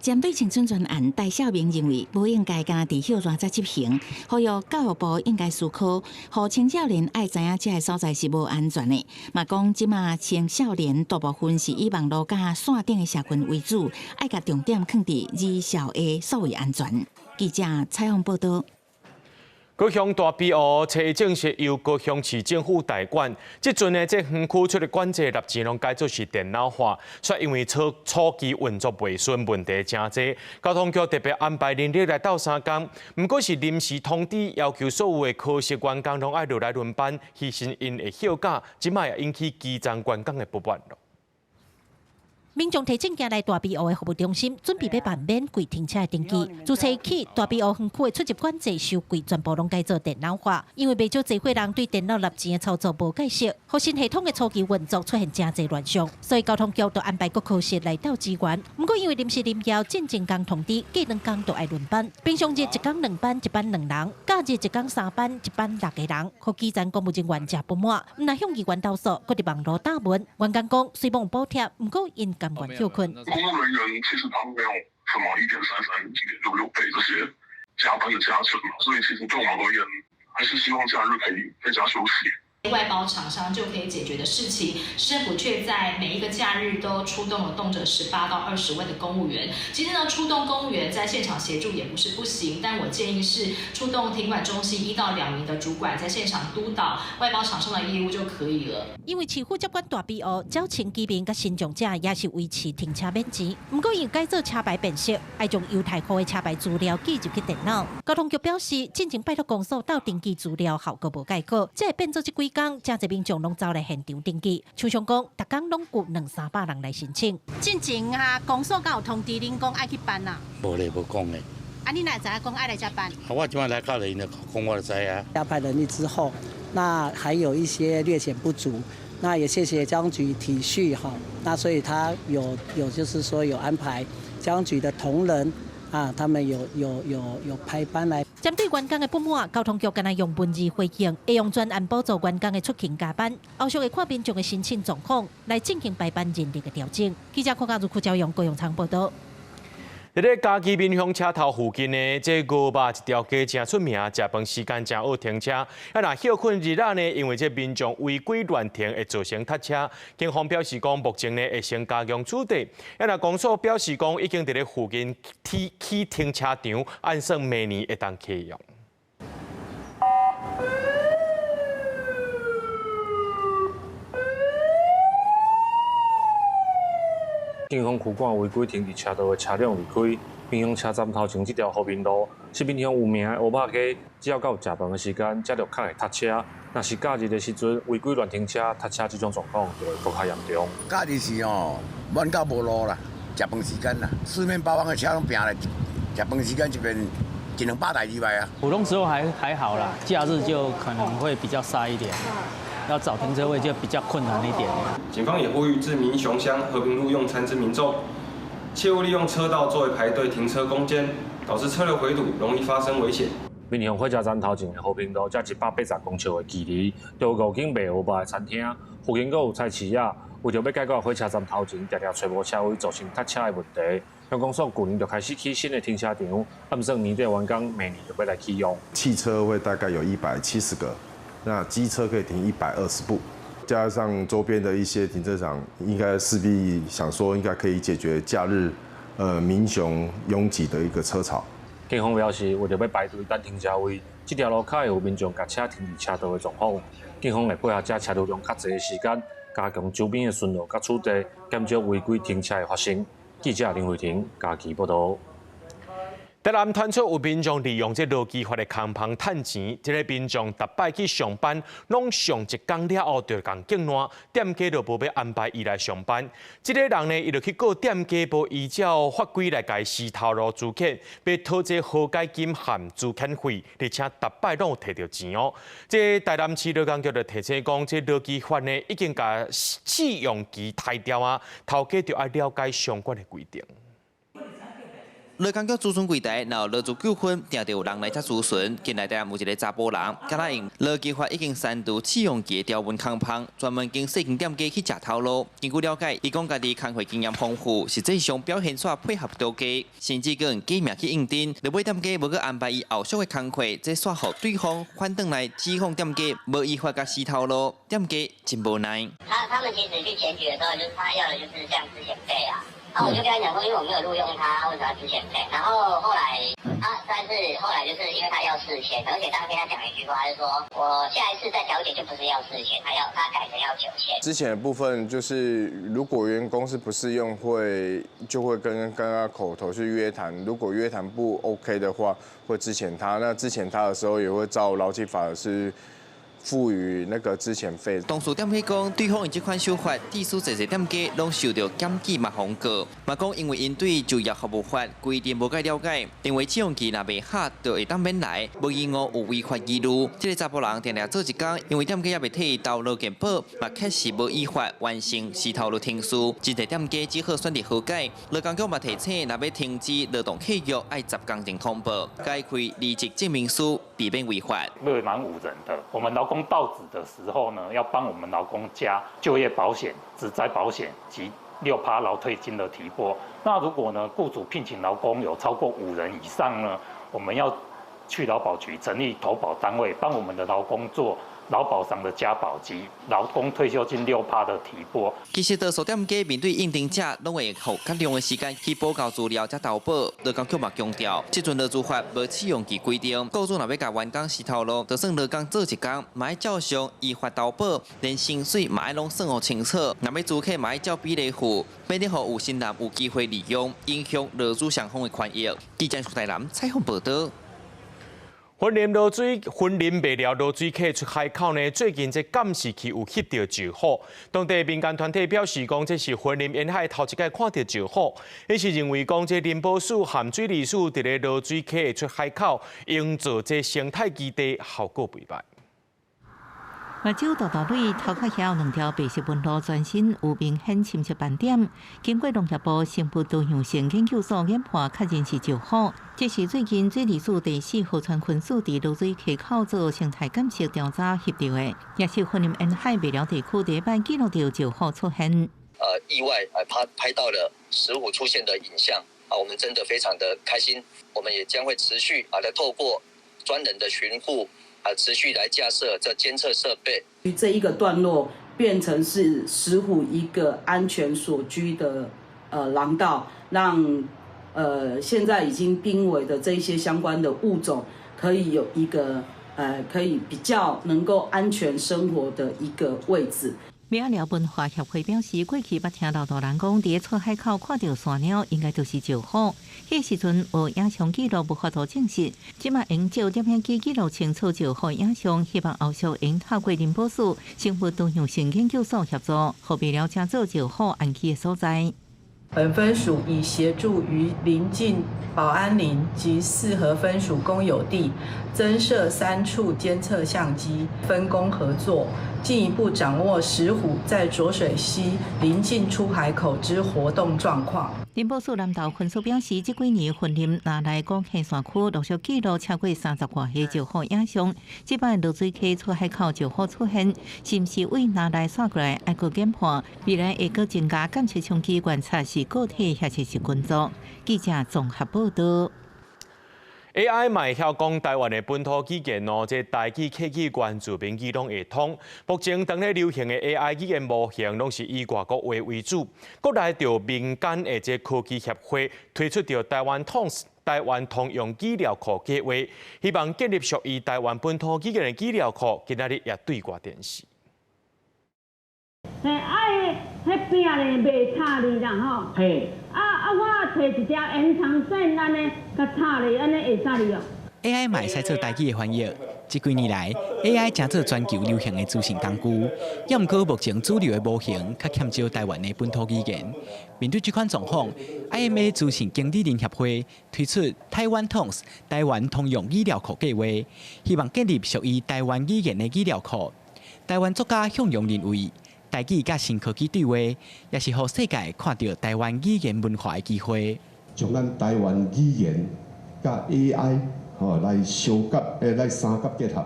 針對青春專案，戴孝明認為無應該干焦佇歇熱才執行，呼籲教育部應該思考，予青少年愛知影這个所在是無安全的。嘛講這馬青少年大部分是以網路佮線頂的社群為主，愛共重點囥佇兒少的數位安全。記者採訪報導。高雄大埤湖车正式由高雄市政府代管。这阵呢，这园区出入管制纳钱拢改做是电脑化，却因为初初期运作袂顺，问题诚济。交通局特别安排人力来斗相共，毋过是临时通知要求所有的科室员工拢爱落来轮班，牺牲𪜶的休假，这摆也引起基层员工的不满咯。民众提证件来大埤湖的服务中心，准备欲办免柜停车的登记。自初起，大埤湖园区的出入管制收柜全部拢改做电脑化，因为袂少济岁人对电脑纳钱的操作无解释，予新系统的初期运作出现诚济乱象，所以交通局就安排各科室来斗支援。毋过因为临时临要进前工通知，隔两工就爱轮班，平常日一工两班，一班两人；假日一工三班，一班六个人。予基层公务人员诚不满，毋但向议员投诉，阁伫网路打文。员工讲虽罔有补贴，毋过𪜶甘愿休困。公务人员其实他们没有什么1.33、1.66倍这些加班的加成嘛，所以其实对我们而言，还是希望假日可以在家休息。外包厂商就可以解决的事情，市政府却在每一个假日都出动了动辄18到20位的公务员。其实呢，出动公务员在现场协助也不是不行，但我建议是出动停管中心1到2名的主管在现场督导外包厂商的业务就可以了。因为市府接管大埤湖，缴钱居民佮身障者也是维持停车免钱。毋过因改做车牌辨识，爱将犹太号的车牌资料记入去电脑。交通局表示，进前拜托公所斗登记资料效果无盖好，才会变做这几工，诚济民众拢走来现场登记。厂商讲，逐工拢有两三百人来申请。进前啊，公所敢有通知恁讲爱去办啊？无咧，无讲咧。啊，你哪会知影讲爱来遮办？啊，我这摆来到咧，𪜶就讲我就知啊。加派人力之后，那还有一些略显不足，那也谢谢交通局体恤哈，那所以他有就是说有安排交通局的同仁啊，他们有排班来。针对员工的不满，交通局敢若用文字回应，会用专案补助员工的出勤加班，后续会看民众的申请状况来进行排班人力的调整。记者柯家如、柯昭阳、高永昌报道。伫咧嘉义民雄车头附近呢，这鹅肉一条街诚出名，食饭时间诚好停车。啊，若歇睏日仔呢，因为这民众违规乱停，会造成塞车。警方表示讲，目前呢会先加强取缔。啊，若公所表示讲，已经伫咧附近起起停车场，按算明年会当启用。警方驱赶违规停伫车道的车辆离开。民雄车站头前这条和平路是民雄有名的乌肉街，只要到食饭的时间，遮就较会塞车。若是假日的时阵，违规乱停车、塞车这种状况就会阁较严重。假日是哦，满到无路啦，食饭时间啦，四面八方的车拢拼来，食饭时间这边一两百台入来啊。普通时候还好啦，假日就可能会比较塞一点。要找停车位就比较困难一点。警方也呼吁至民雄乡和平路用餐之民众，切勿利用车道作为排队停车空间，导致车流回堵，容易发生危险。民雄火车站头前的和平路，才180公尺的距离，就有五间卖乌肉的餐厅，附近阁有菜市仔。为著欲解决火车站头前常常揣无车位造成塞车的问题，乡公所去年就开始起新的停车场，按算年底完工，明年就欲来启用。汽车位大概有170个。那机车可以停120部，加上周边的一些停车场，应该势必想说应该可以解决假日，民雄拥挤的一个车潮。警方表示，为著欲排队等停车位，这条路较会有民众共车停伫车道的状况。警方会配合遮车流量较济的时间，加强周边的巡逻佮取缔，减少违规停车的发生。记者林慧婷嘉义报道。台南传出有民众利用这劳基法的空棚趁钱，这个民众逐摆去上班，拢上一工了后就共警烂，店家就无欲安排伊来上班。这个人呢，伊就去告店家无依照法规来共伊撕头路资遣，欲讨这和解金和资遣费，而且逐摆拢有提著钱哦。这台南市劳工局就提醒讲，这劳基法呢已经共试用期刣掉啊，头家就爱了解相关的规定。劳工局咨询柜台，若有劳资纠纷，定定有人来遮咨询。近来台南有一个查埔人，敢若用劳基法已经删除试用期条文空芳，专门经细间店家去食头路。根据了解，伊讲家己工课经验丰富，实际上表现煞配合度低，甚至阁用假名去应征。落尾店家无阁安排伊后续的工课，这煞予对方反转来指控店家无依法共撕头路，店家真无奈。他们其实去检举的时候，就是他要的就是像资遣费啊。啊，我就跟他講說，因為我沒有錄用他，為什麼要資遣費？然後後來啊，但是後來就是因為他要4000，而且當天他講了一句話，就是說我下一次再調解就不是要四千，他改成要9000。資遣的部分就是，如果員工是不適用，就會跟他口頭去約談，如果約談不 OK 的話，會資遣他。那資遣他的時候，也會照勞基法是賦予那個資遣費。同時店家講，對方𪜶這款手法，致使濟濟店家攏受著檢舉嘛控告，嘛講因為𪜶對就業服務法規定無蓋了解，認為試用期若袂合，就會當免來，無疑誤有違法疑慮。這个查埔人定定做一工，因為店家猶未替伊投勞健保，嘛確實無依法完成時頭路程序，真濟店家只好選擇和解。勞工局嘛提醒，若欲停止勞動契約，愛10工前通報，該開離職證明書，避免違法。未滿5人的，我們勞工到職的時候呢，要幫我們勞工加就業保險、職災保險及6%勞退金的提撥。那如果呢，僱主聘請勞工有超過5人以上呢，我們要去勞保局成立投保單位，幫我們的勞工做勞保上的加保及勞工退休金6%的提撥。其實，多數店家面對應徵者，攏會予較長的時間去補交資料才投保。勞工局嘛強調，這陣勞資法無試用期規定，僱主若欲共員工辭頭路，就算勞工做一工，嘛愛照常依法投保，連薪水嘛愛攏算予清楚。若欲租客嘛愛照比例付，免得予有心人有機會利用，影響勞資雙方的權益。記者蘇台南採訪報導。雲林濁水，雲林麥寮濁水溪出海口呢，最近這監視器有翕著石虎，當地民間團體表示講，這是雲林沿海頭一擺看著石虎，𪜶是認為講，這林保署和水利署佇咧濁水溪的出海口營造這生態基地，效果袂䆀。目睭大大蕊頭殼遐有兩條白色紋路，全身有明顯深色斑點。經過農業部生物多樣性研究所研判，確認是石虎。這是最近水利署第四河川分署佇濁水溪口做生態監測調查翕著的，也是雲林沿海麥寮地區第一擺記錄著石虎出現。意外拍到了石虎出現的影像啊，我們真的非常的開心。我們也將會持續啊，來透過專人的巡護。持續來架設這監測設備。這一個段落變成是石虎一個安全所居的廊道，讓現在已經瀕危的這一些相關的物種，可以有一個可以比較能夠安全生活的一個位置。麥寮文化協會表示，過去捌聽老大人講，佇出海口看著山貓，應該就是石虎。彼時陣無影像記錄，無法度證實。這擺會借攝影機記錄清楚石虎影像，希望後續會透過林保署生物多樣性研究所協助，予麥寮成做石虎安居的所在。本分署已協助於鄰近保安林及四合分署公有地增設3處監測相機，分工合作，進一步掌握石虎在濁水溪鄰近出海口之活動狀況。林保署南投分署表示，這幾年雲林那麗古溪山區陸續記錄超過30外個石虎影像。這擺濁水溪出海口石虎出現，是毋是為那麗徙過來？愛閣研判，未來會閣增加監測相機觀察是個體抑是是群組。記者綜合報導。 AI 嘛會曉講台灣的本土語言哦，這台語、客語、原住民語攏會通。目前當咧流行的 AI 語言模型，攏是以外國話為主。國內著民間的這科技協會推出著台灣通台灣通用語料庫計劃，希望建立屬於台灣本土語言的語料庫。今仔日也對外展示。嘿，啊，彼彼餅咧袂插哩啦吼。嘿。啊啊！我揣一條延長線按呢，共插咧，按呢會使哩哦。 AI 嘛會使做台語的翻譯。這幾年來，AI 成做全球流行的資訊工具。猶毋過目前主流的模型較欠少台灣的本土語言。面對這款狀況，IMA 資訊經理人協會推出台灣 Tongues 台灣通用語料庫計劃，希望建立屬於台灣語言的語料庫。台灣作家向陽認為，台語佮新科技對話，也是予世界看著台灣語言文化的機會。將咱台灣語言佮 AI 吼來相結，來三甲結合，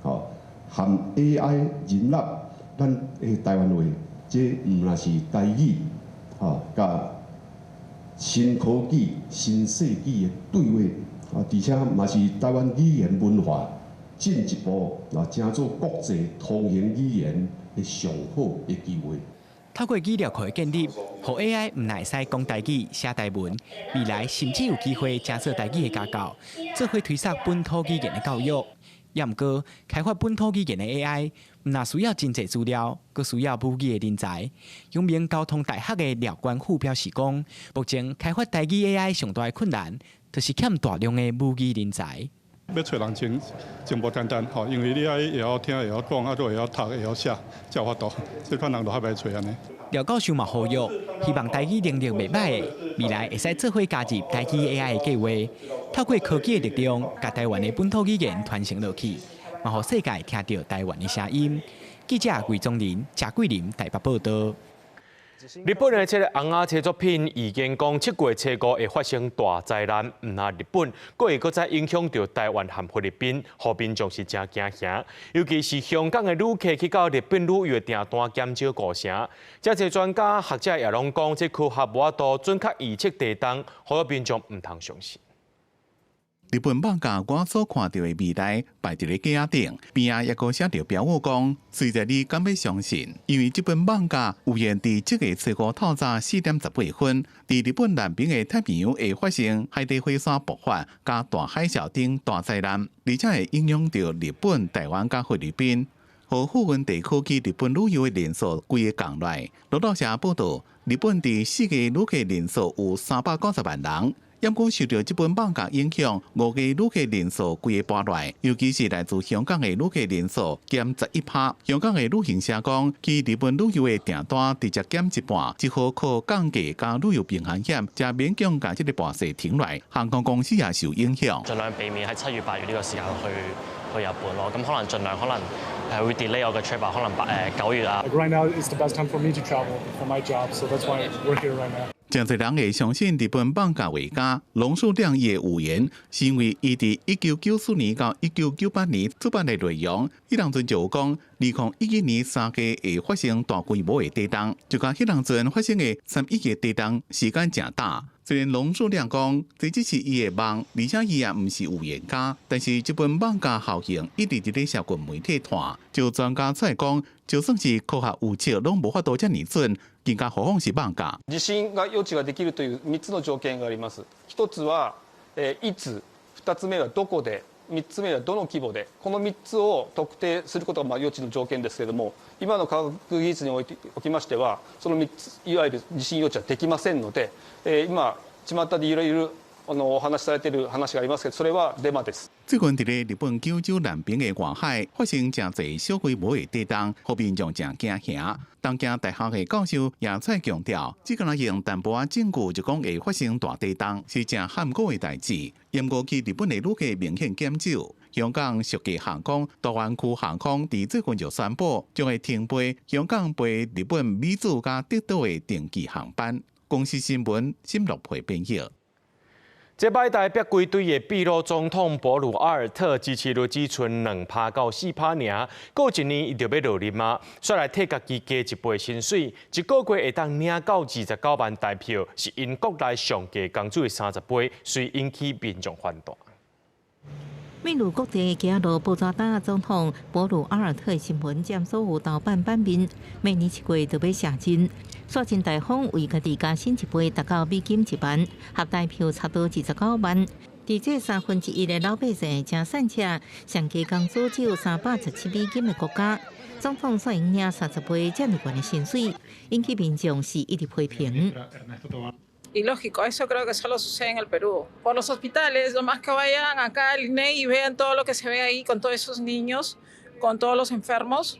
吼含 AI 人納咱的台灣話，這毋但是台語，吼佮新科技、新世紀的對話，啊，而且嘛是台灣語言文化進一步啊，成做國際通行語言的上好的機會。透過語料庫的建立，予 AI 毋但會使講台語、寫台文，未來甚至有機會成做台語的家教，做伙推捒本土語言的教育。也毋過，開發本土語言的 AI，毋但需要真濟資料，閣需要母語的人才。陽明交通大學的廖冠富表示講，目前開發台語 AI 上大的困難，就是欠大量的母語人才。欲揣人真真無簡單吼，因為你愛會曉聽、會曉講，啊，閣會曉讀、會曉寫，才有法度。這款人就較歹揣按呢。廖教授嘛呼籲，希望台語能力袂䆀的，未來會使做伙加入台語 AI 的計劃，透過科技的力量，共台灣的本土語言傳承落去，嘛予世界聽著台灣的聲音。記者魏宗林、謝桂林台北報導。日本的這个尪仔冊作品預言講7月初五會發生大災難，毋但日本，閣會閣再影響著台灣和菲律賓，予民眾是誠驚嚇。尤其是香港的旅客去到日本旅遊的訂單減少五成。遮濟專家學者也攏講，這科學無法度準確預測地動，予民眾毋通相信。日本網架我所看著的未來擺佇咧架仔頂，邊仔抑閣寫著標語講：隨著你敢欲相信？因為這本網架預言佇這月初五透早4點18分，佇日本南邊的太平洋會發生海底火山爆發佮大海嘯等大災難，而且會影響著日本、台灣佮菲律賓。予附近地區去日本旅遊的人數規个降落來。路透社報導，日本佇四月旅客人數有390萬人。毋過受著這本網架影響，五月旅客人數規个跋落來，尤其是來自香港的旅客人數減11%。香港的旅行社講，去日本旅遊的訂單直接減一半，只好靠降價佮旅遊平衡險，才勉強共這个跋勢挺來。航空公司也受影響。盡量避免喺7月8月呢個時間去日本咯，咁可能盡量可能係會 delay 我嘅 trip 啊，可能8、9月啊。 Right now is the best time for me to travel for my job, so that's why we're here right now. 誠濟人會相信日本網架畫家龍樹諒伊的預言，是因為伊佇1994年到1998年出版的內容，彼當陣就有講，2011年3月會發生大規模的地動，就佮彼當陣發生的3.11地動時間誠早。雖然龍樹諒講，這只是伊的夢，而且伊也毋是預言家，但是這本網架效應一直佇咧社群媒體傳，就專家出來講，就算是科學預測，攏無法度遮爾準，更加何況是網架。地震が予知ができるという3つの条件があります。一つは、いつ、二つ目はどこで、三つ目はどの規模で、この3つを特定することがまあ予知の条件ですけれども、今の科学技術においておきましては、その3つ、いわゆる地震予知はできませんので、今巷でいろいろお話しされている話がありますけど、それはデマです。最近佇咧日本九州南邊的外海發生誠濟小規模的地動，予民眾誠驚嚇。東京大學的教授也出來強調，只敢若用淡薄仔證據就講會發生大地動，是誠罕過的代誌。毋過去日本的旅客明顯減少。香港屬地航空、大灣區航空佇最近就宣布將會停飛香港飛日本美子佮德島的定期航班。公視新聞沈樂培編譯。這擺代表歸隊的秘魯總統博魯阿爾特支持率只賰2%到4%爾，過一年伊就欲落任啊，煞來提家己加一倍薪水，一個月會當領到29萬台票，是𪜶國內上低工資的30倍，遂引起民眾反彈。秘魯國際街路布扎達總統博魯阿爾特新聞佔所有頭版版面，明年7月就欲卸任。煞真大方為家己加薪一倍，達到美金1萬，合台票差不多29萬。佇這1/3的老百姓誠散赤，上低工資只有317美金的國家，總統煞用領30倍遮爾懸的薪水，引起民眾是一直批評。 Ilógico, eso creo que solo sucede en el Perú. Por los hospitales, lo más que vayan acá al INEI y vean todo lo que se ve ahí con todos esos niños, con todos los enfermos.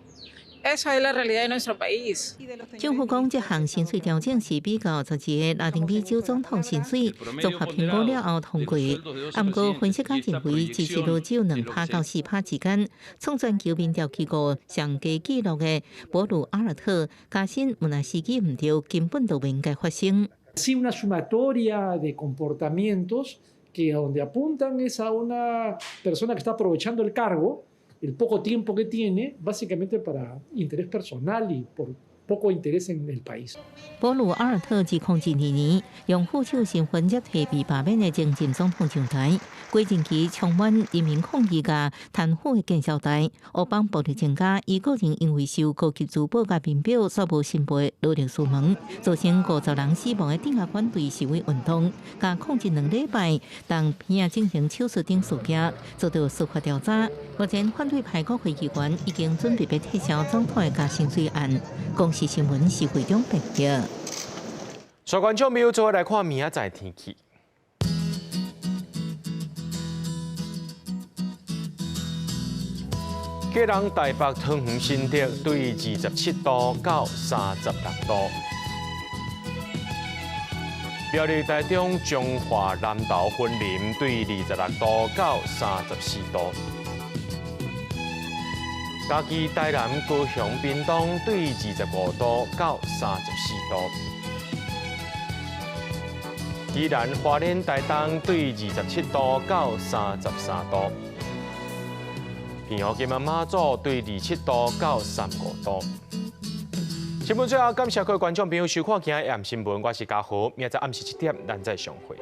Esa es la realidad de nuestro país. 政府講，這項薪水調整是比較12个拉丁美洲總統薪水綜合評估了後通過。毋過分析家認為，支持率只有2%到4%之間。創全球民調機構上低紀錄的博魯阿爾特加薪，毋但時機毋對，根本就袂應該發生。 Sí, una sumatoria de comportamientos que a donde apuntan es a una persona que está aprovechando el cargo, el poco tiempo que tiene, básicamente para interés personal y por Poco interés en el país. 波魯阿爾特2002年用副手身份接替被罷免的前任總統上台，過任期充滿人民抗議佮貪腐的建設帶，烏邦暴力增加，伊個人因為受高級珠寶佮名錶煞無申報勞力士門，造成50人死亡的鎮壓反對示威運動，佮抗爭2禮拜，當片仔整形手術等事件，遭到司法調查。目前反對派國會議員已經準備欲撤銷總統的加薪水案。公視新聞是會長報道。所觀眾朋友，做伙來看明仔載天氣。基隆、台北、桃園、新竹對27度到36度。苗栗、台中、彰化、南投、雲林對26度到34度。嘉義、台南、高雄、屏東對25度到34度。宜蘭、花蓮、台東對27度到33度。澎湖、金門、馬祖對27度到35度。新聞最後，感謝各位觀眾朋友收看今日的新聞，我是嘉豪，明仔載暗時7點，咱再相會。